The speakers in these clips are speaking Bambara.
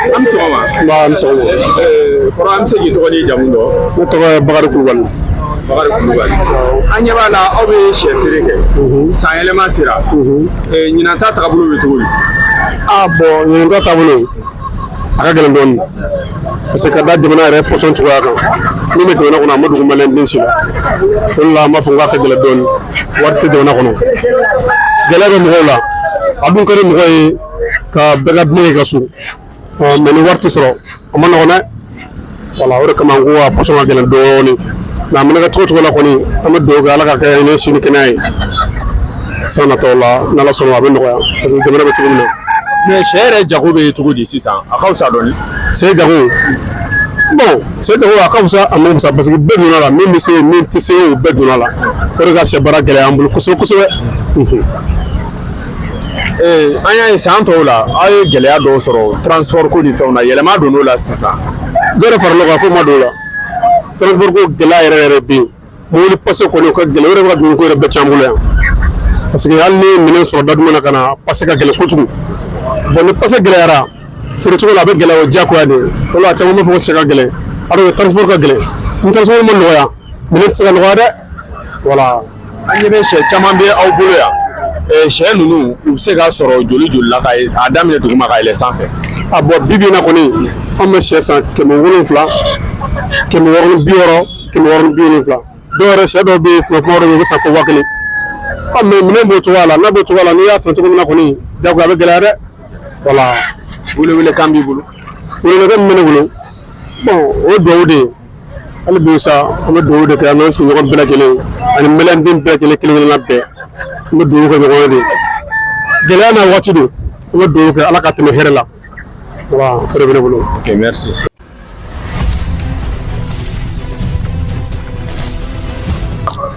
An sɔgɔma. Nba, an sɔgɔma. Kɔrɔ, an bɛ se k'i tɔgɔ n'i jamu dɔn? Ne tɔgɔ ye Bakari Kulubali. Bakari Kulubali. An ɲɛ b'a la, aw bɛ sɛ feere kɛ. San yɛlɛma sera. Ɲinan ta tagabolo bɛ cogo di? Ah bon, ɲinan ta taabolo, a ka gɛlɛn dɔɔnin, parce que ka da jamana yɛrɛ pɔsɔn cogoya kan min bɛ jamana kɔnɔ, a ma dogo maliyɛn den si la. O de la an b'a fɔ k'a ka gɛlɛn dɔɔnin. Wari tɛ jamana kɔnɔ, gɛlɛya bɛ mɔgɔw la. A dun ka di mɔgɔ ye ka bɛɛ ka dumuni kɛ ka so, mais ni wari tɛ sɔrɔ, a ma nɔgɔn dɛ. Voilà, o de kama n ko a pɔsɔn ka gɛlɛn dɔɔnin. Mais a mana kɛ cogo cogo la kɔni, an bɛ dugawu kɛ Ala ka kɛ ni si ni kɛnɛya ye. San nataw la, n'Ala sɔnna, a bɛ nɔgɔya, parce que jamana bɛ cogo min na. Mais sɛ yɛrɛ jago bɛ cogo di sisan? A ka fisa dɔɔnin? Sɛ jago, bon, sɛ jago a ka fisa, a ma fisa, parce que bɛɛ donna la. Min bɛ se, min tɛ se, o bɛɛ donna la. O de ka sɛ baara gɛlɛya an bolo kosɛbɛ kosɛbɛ. An y'a ye san tɔw la, aw ye gɛlɛya dɔw sɔrɔ transport ko ni fɛnw na. Yɛlɛma donn'o la sisan? Dɔ yɛrɛ farala o kan fo ma don o la. Transport ko gɛlɛya yɛrɛ yɛrɛ bɛ yen. Mobili pase kɔni, o ka gɛlɛn. O yɛrɛ bɛ ka dumuni ko yɛrɛ bɛɛ c'an bolo yan, parce que hali ni ye minɛn sɔrɔ da jumɛn na ka na, pase ka gɛlɛn kojugu. Bon, ni pase gɛlɛyara feere cogo la, a bɛ gɛlɛya, o diyagoya de ye. O la a caman b'a fɔ ko sɛ ka gɛlɛn, alors que transport ka gɛlɛn. Ni transport ma nɔgɔya, minɛn tɛ se ka nɔgɔya dɛ. Voilà. An ɲɛ bɛ sɛ caman bɛ aw bolo yan. Sɛ ninnu, u bɛ se ka sɔrɔ joli joli la ka a daminɛ duguma ka yɛlɛ sanfɛ? A bon, bi bi in na kɔni, an bɛ sɛ san 700, 660, 670. Dɔw yɛrɛ, sɛ dɔw bɛ yen, kuma dɔw bɛ yen, u bɛ san fo 1000. Ɔ mais minɛn b'o cogoya la, n'a b'o cogoya la, n'i y'a san cogo min na kɔni, diyagoya a bɛ gɛlɛya dɛ. Voilà. Welewelekan b'i bolo? Welewelekan min bɛ ne bolo, bon, o ye dugawu de ye. Hali bi sa, an bɛ dugawu de kɛ an n'an sigiɲɔgɔn bɛɛ lajɛlen ani maliyɛnden bɛɛ lajɛlen kelen kelenna bɛɛ. An bɛ dugawu kɛ ɲɔgɔn ye de. Gɛlɛya n'a waati don. An bɛ dugawu kɛ Ala ka tɛmɛ hɛrɛ la. Voilà, o de bɛ ne bolo. Ok, merci.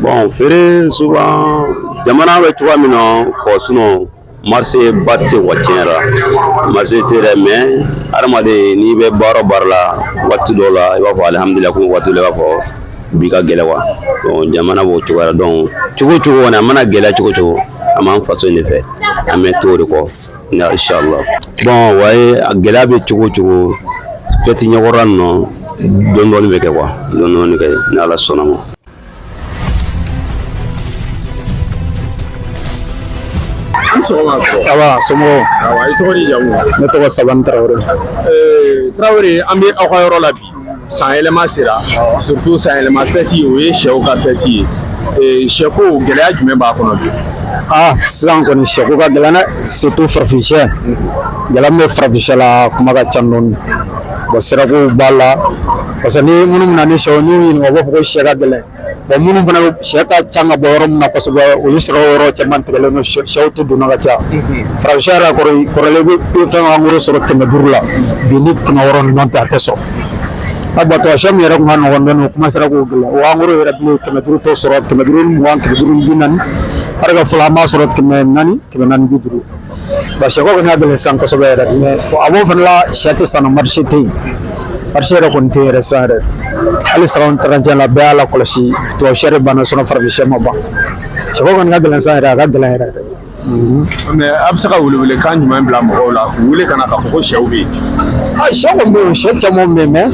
Bon, feere souvent, jamana bɛ cogoya min na kɔ, sinon marché ba tɛ wa. Tiɲɛ yɛrɛ la, marché tɛ dɛ. Mais hadamaden, n'i bɛ baara o baara la, waati dɔw la i b'a fɔ alihamudulila, komi waati dɔ la i b'a fɔ bi ka gɛlɛn wa. Donc jamana b'o cogoya la. Donc cogo o cogo kɔni, a mana gɛlɛya cogo o cogo, an b'an faso in de fɛ, an bɛ to o de kɔ inshallah. Bon, waye, a gɛlɛya bɛ cogo o cogo, fɛti ɲɛkɔrɔla ninnu, dɔɔni dɔɔni bɛ kɛ quoi, dɔɔni dɔɔni kɛ ni Ala sɔnna ma. An sɔgɔma. Awa, somɔgɔw? Awa, i tɔgɔ n'i jamu? Ne tɔgɔ Sabani Tarawele. Tarawele, an bɛ aw ka yɔrɔ la bi. San yɛlɛma sera, surtout san yɛlɛma fɛti, o ye sɛw ka fɛti ye. Sɛko gɛlɛya jumɛn b'a kɔnɔ bi? Ah, sisan kɔni sɛko ka gɛlɛn dɛ, surtout farafin sɛ. Gɛlɛya min bɛ farafin sɛ la, kuma ka ca dɔɔni. Bon, sirakow b'a la, parce que ni minnu bɛ na ni sɛw, n'u ɲininka, u b'a fɔ ko sɛ ka gɛlɛn. Bon, minnu fana sɛ ka ca ka bɔ yɔrɔ min na kosɛbɛ, olu sira yɔrɔ caman tigɛlen don, sɛw tɛ donna ka ca. Farafin sɛ yɛrɛ kɔrɔ, kɔrɔlen i bɛ fɛn en gros sɔrɔ 500 la, bi ni 600 ninnu tɛ, a tɛ sɔrɔ. A bɔtɔ sɛ min yɛrɛ kun ka nɔgɔn dɔɔni, o kuma sera k'o gɛlɛn. O en gros yɛrɛ bilen, 500 t'o sɔrɔ, 520, 540. Hali ka fɔlɔ, an b'a sɔrɔ 400, 450. Ba, sɛko kɔni ka gɛlɛn sisan kosɛbɛ yɛrɛ. Mais a b'o fana la, sɛ tɛ san na, marché tɛ yen, marché yɛrɛ kɔni tɛ yen yɛrɛ sisan yɛrɛ. Hali salon 31 la, bɛɛ y'a lakɔlɔsi, tubabu sɛ de banna, sinon farafin sɛ ma ban. Sɛko kɔni ka gɛlɛn sisan yɛrɛ, a ka gɛlɛn yɛrɛ. Mais a bɛ se ka welewelekan jumɛn bila mɔgɔw la k'u wele ka na k'a fɔ ko sɛw bɛ yen? Ah, sɛ kɔni bɛ yen, sɛ caman bɛ yen, mais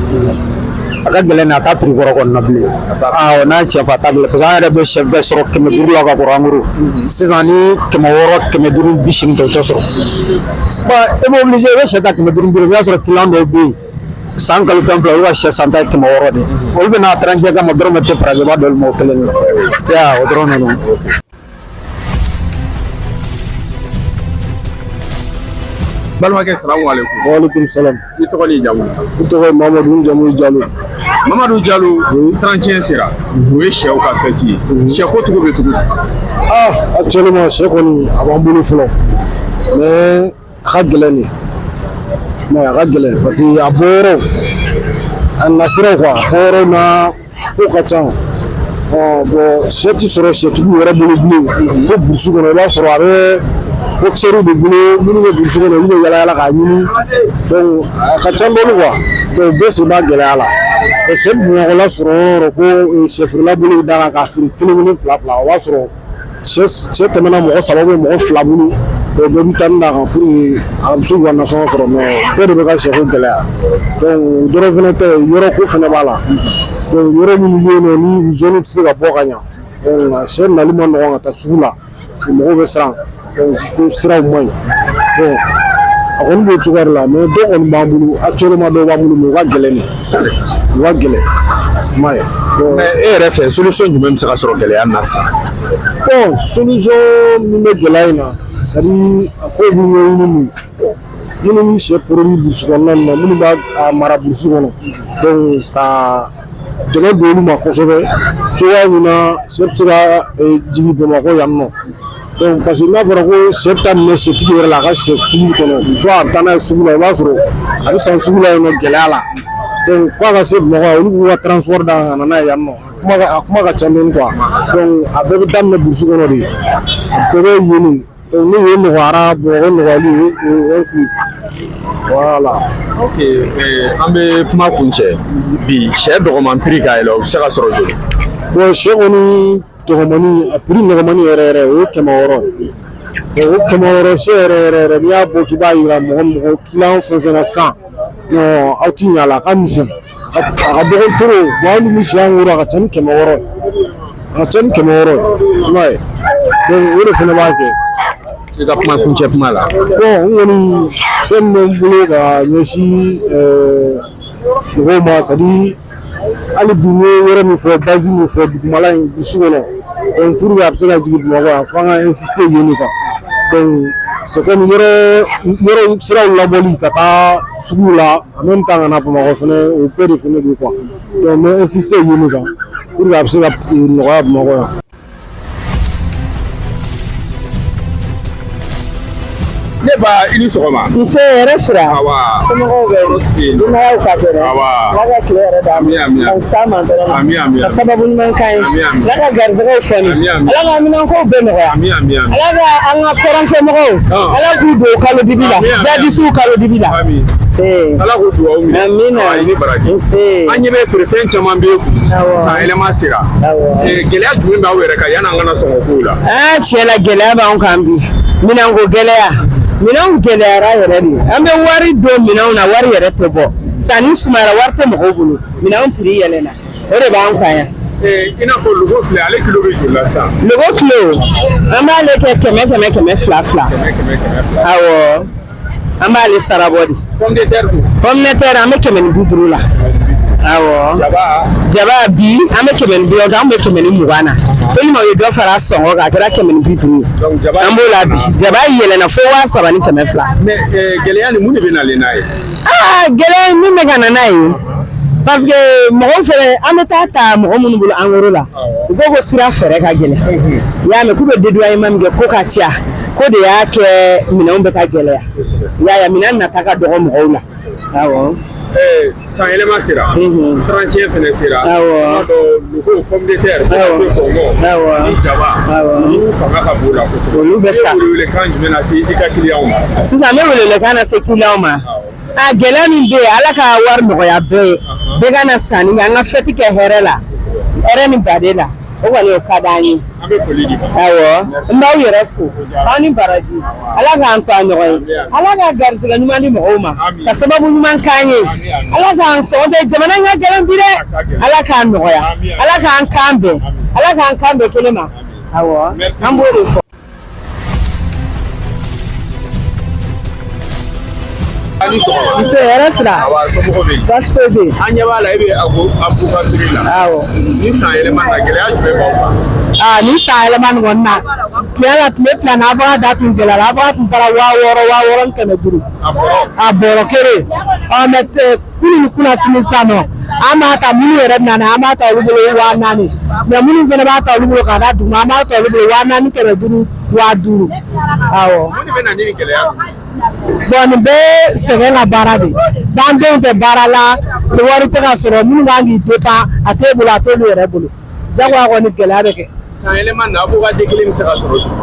a ka gɛlɛn, a t'a prix kɔrɔ kɔni na bilen. Ah, n'a cɛ fa, a t'a gɛlɛn, parce que an yɛrɛ bɛ sɛ fɛn sɔrɔ 500 la ka kɔrɔ en gros. Sisan ni 600, 580 tɛ, o tɛ sɔrɔ. Bon, e bɛ obligé i bɛ sɛ ta 550, i b'a sɔrɔ client dɔw bɛ yen, san kalo 12, olu ka sɛ san ta ye 600 de ye. Olu bɛ n'a 31 kama, dɔrɔmɛ tɛ farajɛ, b'a d'olu ma o kelen de la. O dɔrɔn de don. Balimakɛ, salamu aleykum. Waaleykum salam. I tɔgɔ n'i jamu? Ne tɔgɔ ye Mamadu, n jamu ye Jalo. Mamadu Jalo, 31 sera, o ye sɛw ka fɛti ye. Sɛko cogo bɛ cogo di? Ah, actuellement sɛ kɔni a b'an bolo fɔlɔ, mais a ka gɛlɛn de. Mais a ka gɛlɛn parce que a bɔyɔrɔ, a nasiraw quoi, a bɔyɔrɔ na ko ka ca. Ɔ bon, sɛ ti sɔrɔ sɛtigiw yɛrɛ bolo bilen fo brousse kɔnɔ. I b'a sɔrɔ a bɛ coxeurs de bolo, minnu bɛ brousse kɔnɔ, olu bɛ yala yala k'a ɲini. Donc a ka ca dɔɔni quoi. Donc bɛɛ sen b'a gɛlɛya la. Sɛ Bamakɔla sɔrɔ o yɔrɔ ko sɛ feerela bolo bɛ da kan k'a feere kelen kelen, fila fila, o b'a sɔrɔ sɛ tɛmɛna mɔgɔ saba bɛ mɔgɔ fila bolo. Donc bɛɛ b'i ta d'a kan pour que a bɛ se k'u ka nasɔngɔ sɔrɔ, mais bɛɛ de bɛ ka sɛko gɛlɛya. Donc o dɔrɔn fɛnɛ tɛ, yɔrɔ ko fɛnɛ b'a la. Donc yɔrɔ minnu bɛ yen nɔ, ni zone tɛ se ka bɔ ka ɲa, donc sɛ nali ma nɔgɔn ka taa sugu la, parce que mɔgɔw bɛ siran, donc ko siraw man ɲi. Bon, a kɔni b'o cogoya de la, mais dɔw kɔni b'an bolo actuellement, dɔw b'an bolo, mais u ka gɛlɛn de, u ka gɛlɛn, i m'a ye. Bon, Mais e yɛrɛ fɛ, solution jumɛn bɛ se ka sɔrɔ gɛlɛya in na sisan? Bon, solution min bɛ gɛlɛya in na, c'est à dire a ko bɛ ɲɛɲini mun minnu bɛ sɛ produit burusi kɔnɔna ninnu na, minnu b'a a mara burusi kɔnɔ, donc ka dɛmɛ don olu ma kosɛbɛ, cogoya min na sɛ bɛ se ka jigin Bamakɔ yan nɔ. Donc parce que n'a fɔra ko sɛ bɛ taa minɛ sɛtigi yɛrɛ la a ka sɛ sugu kɔnɔ, soit a bɛ taa n'a ye sugu la, i b'a sɔrɔ a bɛ san sugu la yen nɔ gɛlɛya la. Donc k'a ka se Bamakɔ yan, olu k'u ka transport da ka na n'a ye yan nɔ, a kuma ka ca dɔɔni quoi. Donc a bɛɛ bɛ daminɛ burusi kɔnɔ de, a bɛɛ bɛ yen de. Donc ni yen nɔgɔyara, Bamakɔ nɔgɔyali o ye un coup, voilà. Ok, an bɛ kuma kun cɛ bi, sɛ dɔgɔman prix ka yɛlɛ, o bɛ se ka sɔrɔ joli? Bon, sɛ kɔni dɔgɔmani, a prix nɔgɔmani yɛrɛ yɛrɛ, o ye 600 ye. O 600 sɛ yɛrɛ yɛrɛ yɛrɛ, n'i y'a bɔ k'i b'a yira mɔgɔ client fɛn fɛn na sisan, non, aw ti ɲɛ a la, a ka misɛn, a ka dɔgɔ trop. Bon, hali ni sɛ an kɔrɔ, a ka ca ni 600 ye, a ka ca ni 600 ye, i m'a ye. Donc o de fɛnɛ b'a kɛ. I ka kuma kuncɛ kuma la. Bon, n kɔni fɛn min bɛ n bolo ka ɲɛsin mɔgɔw ma, c'est à dire hali bi n ye yɔrɔ min fɔ, base min fɔ, dugumala in, burusi kɔnɔ, donc pour que a bɛ se ka jigin Bamakɔ yan, f'an ka insister yen de kan. Donc c'est comme yɔrɔ yɔrɔ siraw labɔli ka taa sugu la, en même temps ka na Bamakɔ fɛnɛ, o bɛɛ de fɛnɛ don quoi. Donc n bɛ insister yen de kan pour que a bɛ se ka nɔgɔya Bamakɔ yan. Ne ba, i ni sɔgɔma. Nse, hɛrɛ sira. Awa. Somɔgɔw bɛ Tɔɔrɔ si tɛ yen. Denbayaw ka kɛnɛ? Awa. Ala ka tile yɛrɛ d'an ma. Ami, ami. Ka s'a ma dɔrɔn ma. Ami, ami, Ka ami. sababu ɲuman k'an ye. Ami, ami. Ala ka garisɛgɛw fɔni. Ami, ami. Ala ka minɛnkow bɛɛ nɔgɔya. Ami, ami, ami. Ala ka an ka kɔrɔnfɛmɔgɔw. Ala k'u don kalo dibi la. Ami, ami. Jadisiw kalo dibi la. Ami. Nse. Ala k'o dugawu minɛ. Amina. Awa, i ni baraji. Nse. An ɲɛ bɛ feerefɛn caman bɛ kun. Awɔ. San yɛlɛma sera. Awɔ. Gɛlɛya jumɛn b'aw yɛrɛ kan yan'an kana sɔngɔ kow la? Aa, tiɲɛ la, gɛlɛya b'anw kan bi. Minɛnko gɛlɛya. Minɛnw gɛlɛyara yɛrɛ de. An bɛ wari don minɛnw na, wari yɛrɛ tɛ bɔ. Sanni sumayara, wari tɛ mɔgɔw bolo. Minɛnw prix yɛlɛnna. O de b'an kan yan. I n'a fɔ logo filɛ, ale kilo bɛ joli la sisan? Logo kilo, an b'ale kɛ 100 100, 200 200. 100 100 200. Awɔ, an b'ale sarabɔ de. Pomme de terre dun? Pomme de terre, an bɛ 150 la. Awɔ. Jaba? Jaba bi, an bɛ 150, an bɛ 120 na. Tellement u ye dɔ fara a sɔngɔ kan, a kɛra 150 ye. Donc jaba An b'o la bi. Jaba yɛlɛnna fo 3200. Mais gɛlɛya nin, mun de bɛ nalen n'a ye? Aa, gɛlɛya min bɛ ka na n'a ye, parce que mɔgɔw fɛnɛ, an bɛ taa ta mɔgɔ minnu bolo en gros la, u ko ko sira fɛɛrɛ ka gɛlɛn. I y'a mɛn k'u bɛ dédouanement min kɛ, ko ka ca, ko de y'a kɛ minɛnw bɛ ka gɛlɛya. I y'a ye, minɛn nata ka dɔgɔ mɔgɔw la. Awɔ. San yɛlɛma sera. 31 fɛnɛ sera. Awɔ. An b'a dɔn logo, pomme de terre, fo ka se kɔngɔ. Awɔ. Ni jaba. Awɔ. Olu fanga ka bon o la kosɛbɛ. Olu bɛ sa. E welewelekan jumɛn lase i ka clients ma? Sisan n bɛ welewelekan lase clients ma. A gɛlɛya min bɛ yen, Ala ka wari nɔgɔya bɛɛ ye. Bɛɛ ka na sanni kɛ, an ka fête kɛ hɛrɛ la. Hɛrɛ ni baden la. O kɔni, o ka d'an ye. An bɛ foli di ma. Awɔ, n b'aw yɛrɛ fo. Aw ni baraji. Ala k'an to a ɲɔgɔn ye. Ala ka garisɛgɛ ɲuman di mɔgɔw ma. Ka sababu ɲuman k'an ye. Ala k'an sɔn tɛ jamana in ka gɛlɛn bi dɛ. Ala k'an nɔgɔya. Ala k'an kan bɛn. Ala k'an kan bɛn kelen ma. Awɔ, an b'o de fɔ. A ni sɔgɔma. Nse, hɛrɛ sira. Awa, somɔgɔw bɛ yen? Baasi foyi tɛ yen. An ɲɛ b'a la, e bɛ avocat feere la. Awɔ. Ni san yɛlɛma na, gɛlɛya jumɛn b'aw kan? Aa, ni san yɛlɛma nin kɔni na, tiɲɛ la, tile fila nin, avocat da tun gɛlɛyara. Avocat tun taara 6000, 6500. A bɔrɔ. A bɔrɔ kelen. Ɔ, mais kunun ni kunasini sisan nɔ, an b'a ta minnu yɛrɛ nana, an b'a ta olu bolo 4000, mais minnu fana b'a ta olu bolo ka da duguma, an b'a ta olu bolo 4500, 5000. Awɔ. Mun de bɛ na ni nin gɛlɛya ninnu ye? Bon, nin bɛɛ ye sɛgɛn ka baara de ye. N'an denw tɛ baara la, ni wari tɛ ka sɔrɔ, minnu kan k'i dépend, a t'e bolo, a t'olu yɛrɛ bolo. Jagoya kɔni, gɛlɛya bɛ kɛ. San yɛlɛma na, avocat den kelen bɛ se ka sɔrɔ joli?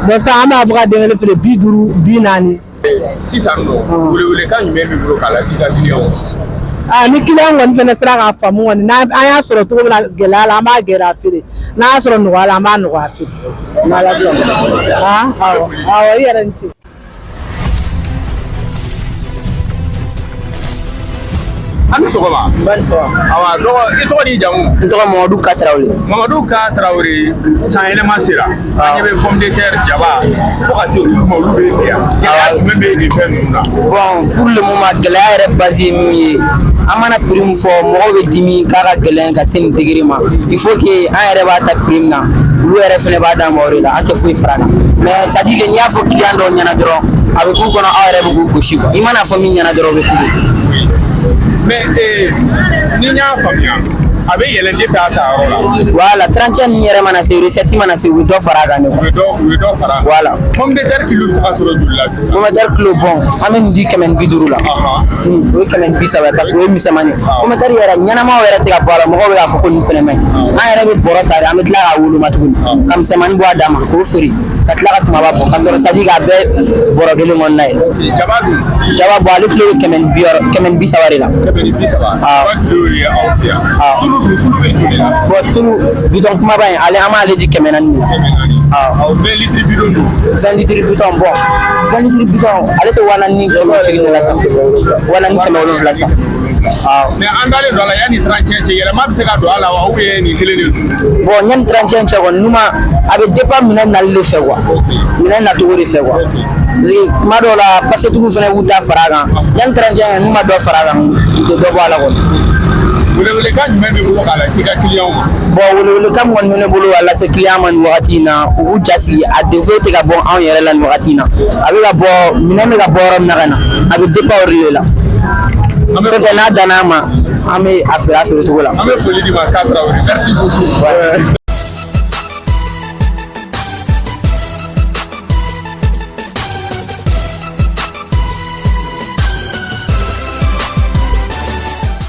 Bon, sisan an bɛ avocat den kelen feere 50, 40. Sisan nɔ, welewelekan jumɛn b'i bolo k'a lase i ka clients ma? Aa, ni client kɔni fɛnɛ sera k'a faamu kɔni, n'an an y'a sɔrɔ cogo min na gɛlɛya la, an b'a gɛlɛya feere, n'a y'a sɔrɔ nɔgɔya la, an b'a nɔgɔya feere, n'Ala sɔnna. Aa, awɔ awɔ, i yɛrɛ ni ce. A ni sɔgɔma. Ba ni sɔgɔma. Awa, dɔgɔ, i tɔgɔ n'i jamu? N tɔgɔ Mamadu Ka Tarawele. Mamadu Ka Tarawele, san yɛlɛma sera, an ɲɛ bɛ pomme de terre, jaba, fo ka se tulu ma, olu bɛ fɛ yan. Gɛlɛya jumɛn bɛ nin fɛn ninnu na? Bon, pour le moment, gɛlɛya yɛrɛ base ye min ye, an mana prix min fɔ, mɔgɔw bɛ dimi k'a ka gɛlɛn ka se nin degré ma. Il faut que an yɛrɛ b'a ta prix min na, olu yɛrɛ fɛnɛ b'a d'an ma o de la, an tɛ foyi fara a kan. Mais c'est à dire que n'i y'a fɔ client dɔw ɲɛna dɔrɔn, a bɛ k'u kɔnɔ aw yɛrɛ bɛ k'u gosi quoi. I mana fɔ min ɲɛna dɔrɔn, o bɛ k'u de. Mais ni n y'a faamuya, a bɛ yɛlɛn depuis a ta yɔrɔ la. Voilà, 31 ninnu yɛrɛ mana se, recette mana se, u bɛ dɔ fara a kan de quoi. U bɛ dɔ fara a kan. Voilà. Pomme de terre kilo bɛ se ka sɔrɔ joli la sisan? Pomme de terre kilo, bon, an bɛ nin di 150 la. O ye 130 ye parce que o ye misɛnmanin ye. Pomme de terre yɛrɛ ɲɛnamaw yɛrɛ tɛ ka bɔ a la, mɔgɔw bɛ k'a fɔ ko nin fɛnɛ man ɲi. An yɛrɛ bɛ bɔrɔ ta de, an bɛ tila k'a woloma tuguni ka misɛnmanin bɔ a dan ma k'o feere, ka tila ka kumaba bɔ, ka sɔrɔ c'est à dire k'a bɛɛ bɔrɔ kelen kɔnɔna ye. Jaba dun? Jaba, bɔ, ale kilo bɛ 160, 130 de la. 130. Awɔ. Jaba kilo ye aw fɛ yan. Awɔ. Tulu dun, tulu bɛ joli la? Bon, tulu bidɔn kumaba in, ale, an b'ale di 400 de la. 400. Awɔ. Awɔ, 20 litres bidon dun? 20 litres bidon, bon, 20 litres bidon, ale tɛ 4780 de la sa, 4700 sa. Awɔ. Mais an dalen don a la, yanni 31 cɛ, yɛlɛma bɛ se ka don a la wa, ou bien nin kelen de don? Bon, yanni 31 cɛ kɔni, n'u ma, a bɛ dépend minɛn nali de fɛ quoi, minɛn nacogo de fɛ quoi, parce que kuma dɔw la, pasetigiw fana b'u ta fara a kan. Yanni 31, n'u ma dɔ fara a kan, u tɛ dɔ bɔ a la kɔni. Welewelekan jumɛn b'i bolo k'a lase i ka client ma? Bon, welewelekan min kɔni bɛ ne bolo ka lase client ma nin wagati in na, u k'u jasigi, a défaut tɛ ka bɔ anw yɛrɛ la nin wagati in na, a bɛ ka bɔ minɛn bɛ ka bɔ yɔrɔ min na ka na, a bɛ dépend o de la. Fɛn fɛn n'a danna a ma, an bɛ a feere a feere cogo la. An bɛ foli d'i ma, Ka Tarawele, merci beaucoup.